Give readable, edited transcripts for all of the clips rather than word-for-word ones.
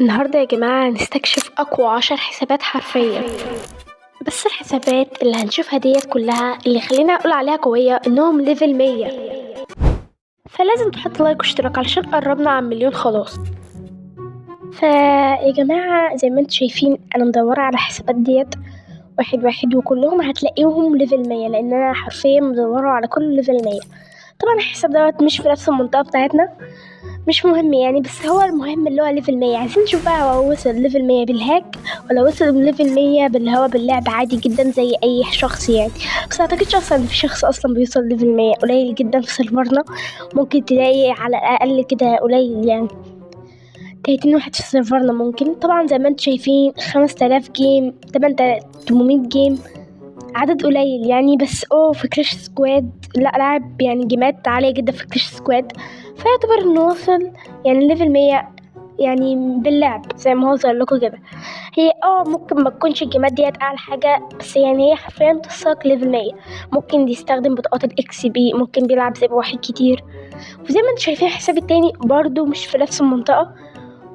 النهاردة يا جماعة هنستكشف أقوى 10 حسابات حرفيا. بس الحسابات اللي هنشوفها ديت كلها اللي خلينا أقول عليها قوية إنهم level 100، فلازم تحط like واشتراك علشان قربنا عن مليون خلاص. فيا جماعة زي ما انتم شايفين أنا مدورة على الحسابات ديت واحد واحد، وكلهم هتلاقيهم level 100 لأن أنا حرفيا مدورة على كل level 100. طبعا الحساب دوت مش في نفس المنطقة بتاعتنا، مش مهم يعني، بس هو المهم اللي هو level 100. عايزين نشوف بقى هو وصل level 100 بال hack ولا وصل level 100 باللي هو باللعب عادي جدا زي اي شخص يعني. بس اعتقدش اصلا ان في شخص اصلا بيوصل level 100، قليل جدا في سيرفرنا، ممكن تلاقي على الاقل كده قليل يعني 30 واحد في سيرفرنا ممكن. طبعا زي ما انتم شايفين 5000 game، 8800 game، عدد قليل يعني. بس في Clash Squad لا، لاعب يعني جيمات عالية جدا في Clash Squad، فيعتبر انه وصل يعني level 100 يعني باللعب زي ما هو ظهر لكم كده. هي ممكن ما تكونش الجيمات ديت اعلى حاجة، بس يعني هي حرفيا توصلك level 100. ممكن يستخدم بطاقات ال XP، ممكن بيلعب زي واحد كتير. وزي ما انتم شايفين الحساب التاني برضو مش في نفس المنطقة،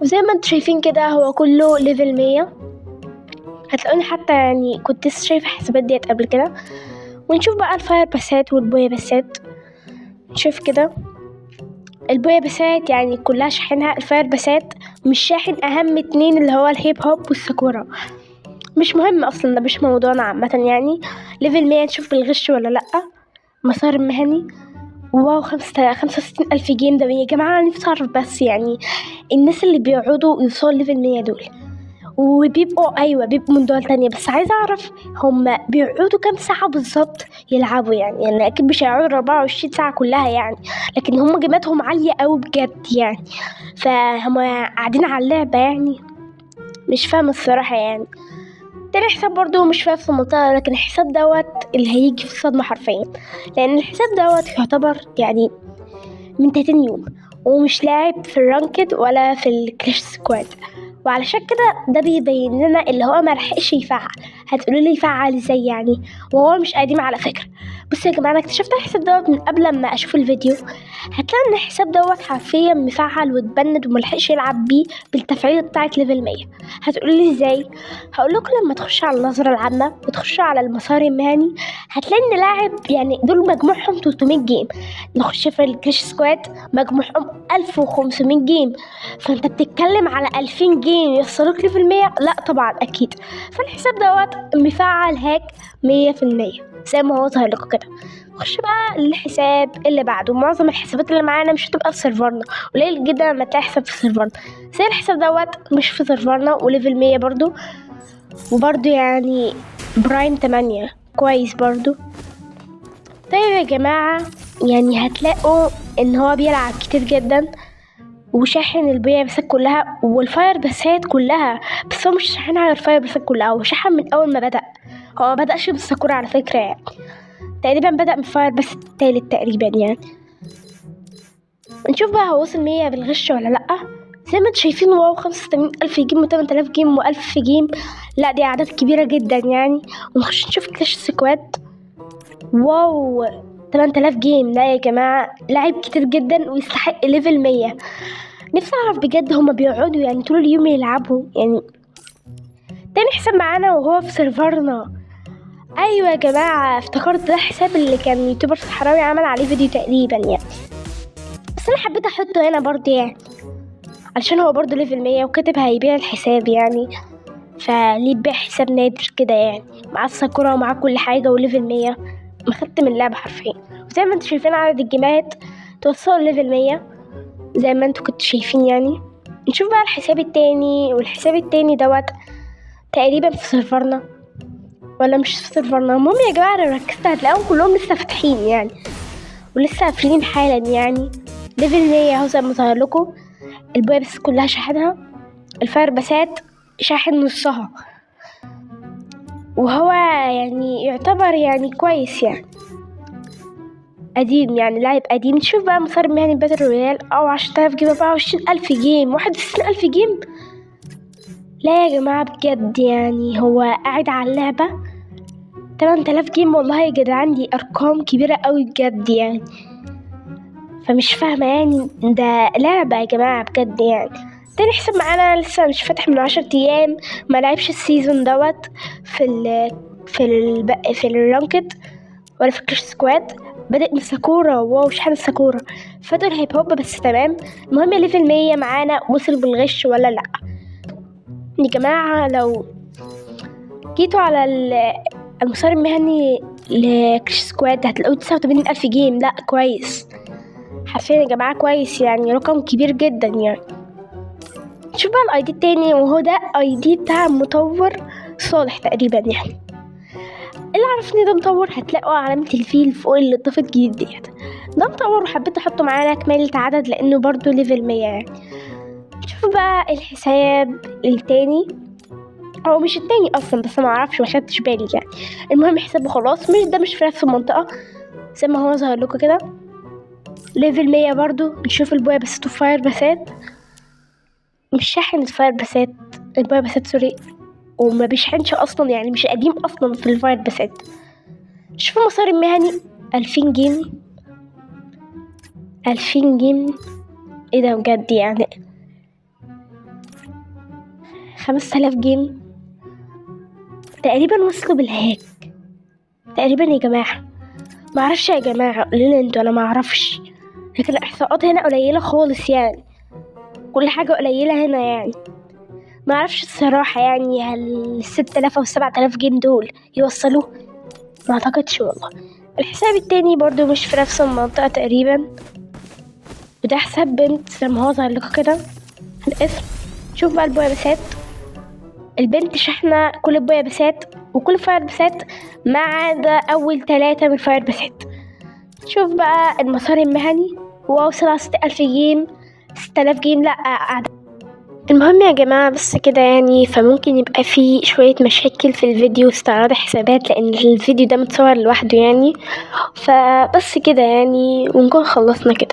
وزي ما انتم شايفين كده هو كله level 100. هتلاقوني حتى يعني كنت لسه شايفه الحسابات ديت قبل كده. ونشوف بقى ال fire باسات وال booyah باسات. نشوف كده ال booyah باسات يعني كلها شاحنها. ال fire باسات مش شاحن اهم اتنين اللي هو ال hip hop والساكورا، مش مهم اصلا، ده مش موضوعنا عامه يعني. level 100 نشوف بالغش ولا لا. مسار مهني، wow 65,000 game. ده يا جماعه انا نفسي اعرف بس يعني الناس اللي بيقعدوا يوصلوا level 100 دول وبيبقوا بيبقوا من دول تانية، بس عايزة اعرف هم بيقعدوا كام ساعة بالظبط يلعبوا يعني اكيد مش هيقعدوا 24 ساعة كلها يعني، لكن هم جيماتهم عالية قوي بجد يعني، فهم قاعدين على اللعبة يعني، مش فاهمة الصراحة يعني. تاني حساب برضو مش في نفس المنطقة، لكن الحساب دوت اللي هيجي في الصدمة حرفيا، لان الحساب دوت يعتبر يعني من 30 يوم ومش لاعب في ال ranked ولا في ال Clash Squad، وعلشان كده ده بيبين لنا اللي هو ما لحقش يفعل. هتقولوا لي يفعل ازاي يعني وهو مش قديم على فكره؟ بصوا يا جماعه انا اكتشفت الحساب دوت من قبل ما اشوف الفيديو. هتلاقي ان الحساب دوت حرفيا مفعل واتبند وما لحقش يلعب بيه بالتفعيل بتاعه level 100. هتقولوا لي ازاي؟ هقول لكم لما تخشوا على النظره العامه وتخشوا على المسار المهني هتلاقي ان لاعب يعني دول مجموعهم 300 game، نخش في ال Clash Squad مجموعهم 1500 game، فانت بتتكلم على 2000 game يوصلوك level 100؟ لا طبعا اكيد. فالحساب دوت مفعل hack 100% زي ما هو ظاهر لكم كده. نخش بقى للحساب اللي بعده. معظم الحسابات اللي معانا مش هتبقى في سيرفرنا، قليل جدا لما تلاقي حساب في سيرفرنا. زي الحساب دوت مش في سيرفرنا و level 100 برضو، وبرضو يعني prime 8 كويس برضو. طيب يا جماعة يعني هتلاقوا ان هو بيلعب كتير جدا وشاحن ال booyah باسات كلها وال fire باسات كلها، بس هو مش شاحنها على ال fire باسات كلها، هو شحن من اول ما بدأ. هو ما بدأش بالساكورا على فكرة يعني، تقريبا بدأ من fire pass التالت تقريبا يعني. نشوف بقى هو وصل 100 بالغش ولا لأ. زي ما انتم شايفين wow 85,000 game و8000 game و1000 game، لا دي اعداد كبيرة جدا يعني. ونخش نشوف Clash Squad، wow 8000 game. لا يا جماعة لعب كتير جدا ويستحق level 100. نفسي اعرف بجد هما بيقعدوا يعني طول اليوم يلعبوا يعني. تاني حساب معانا وهو في سيرفرنا. ايوه يا جماعه افتكرت ده الحساب اللي كان YouTuber صحراوي عمل عليه فيديو تقريبا يعني، بس انا حبيت احطه هنا برضه يعني علشان هو برضه level 100 وكاتب هيبيع الحساب يعني، فليه بيع حساب نادر كده يعني، مع الساكورا ومع كل حاجه و level 100 مختم اللعبه حرفيا. وزي ما انتم شايفين عدد الجيمات توصلوا level 100 زي ما انتم كنتوا شايفين يعني. نشوف بقى الحساب التاني، والحساب التاني دوت تقريبا في سيرفرنا ولا مش في سيرفرنا. المهم يا جماعه لو ركزت هتلاقيهم كلهم لسه فاتحين يعني ولسه قافلين حالا يعني. level 100 اهو زي ما ظهر لكم، ال booyah pass كلها شاحنها، ال fire باسات شاحن نصها، وهو يعني يعتبر يعني كويس يعني قديم يعني لاعب قديم. نشوف بقى مسار مهني battle royale، او 10,000 game، 24,000 game، 61,000 game. لا يا جماعة بجد يعني هو قاعد على اللعبة 8000 game. والله يا جدعان دي ارقام كبيرة قوي بجد يعني، فمش فاهمة يعني ده لعبة يا جماعة بجد يعني. تاني حساب معانا لسه مش فاتح من 10 ايام، ما لعبش ال season دوت في ال ranked ولا في Clash Squad. بدأ من ساكورا، wow، شحن الساكورا، فاتوا ال hip hop بس تمام. المهم level 100 معانا، وصل بالغش ولا لا يا جماعة؟ لو جيتوا على المسار المهني ل Clash Squad هتلاقوه 89,000 game. لا كويس، حرفيا يا جماعة كويس، يعني رقم كبير جدا يعني. شوف بقى ال ID التاني، وهو ده ID بتاع مطور صالح تقريبا يعني. اللي عرفني ده مطور، هتلاقوا علامة الفيل فوق اللي اتضافت جديد ديت. ده مطور وحبيت احطه معانا كمالة عدد لانه برضو level 100 يعني. شوفوا بقى الحساب التاني، هو مش التاني اصلا بس ما اعرفش، ما خدتش بالي يعني. المهم حسابه خلاص، مش ده مش في نفس المنطقة زي ما هو ظهر لكم كده، level 100 برضو. نشوف ال booyah pass ات و fire pass ات، مش شاحن ال fire pass ات، ال booyah pass ات sorry، وما بيشحنش اصلا يعني، مش قديم اصلا في ال fire pass ات. شوفوا مسار المهني، 2000 game، 2000 game، ايه ده بجد يعني؟ 5000 game تقريبا وصلوا بال hack تقريبا يا جماعة. معرفش يا جماعة، قولولي انتوا، انا معرفش، لكن الاحصاءات هنا قليلة خالص يعني، كل حاجة قليلة هنا يعني. معرفش الصراحة يعني، هل 6000 او 7000 game دول يوصلوه؟ ما اعتقدش والله. الحساب التاني برضو مش في نفس المنطقة تقريبا، وده حساب بنت زي ما هو ظاهر لكم كده الاسم. شوف بقى ال booyah pass ات، البنت شحنة كل ال booyah pass ات وكل fire pass ات ما عدا أول 3 من fire pass ات. شوف بقى المسار المهني، wow، 67,000 game، 6000 game، لا أعداد. المهم يا جماعة بس كده يعني، فممكن يبقى في شوية مشاكل في الفيديو استعراض حسابات لأن الفيديو ده متصور لوحده يعني. فبس كده يعني، ونكون خلصنا كده.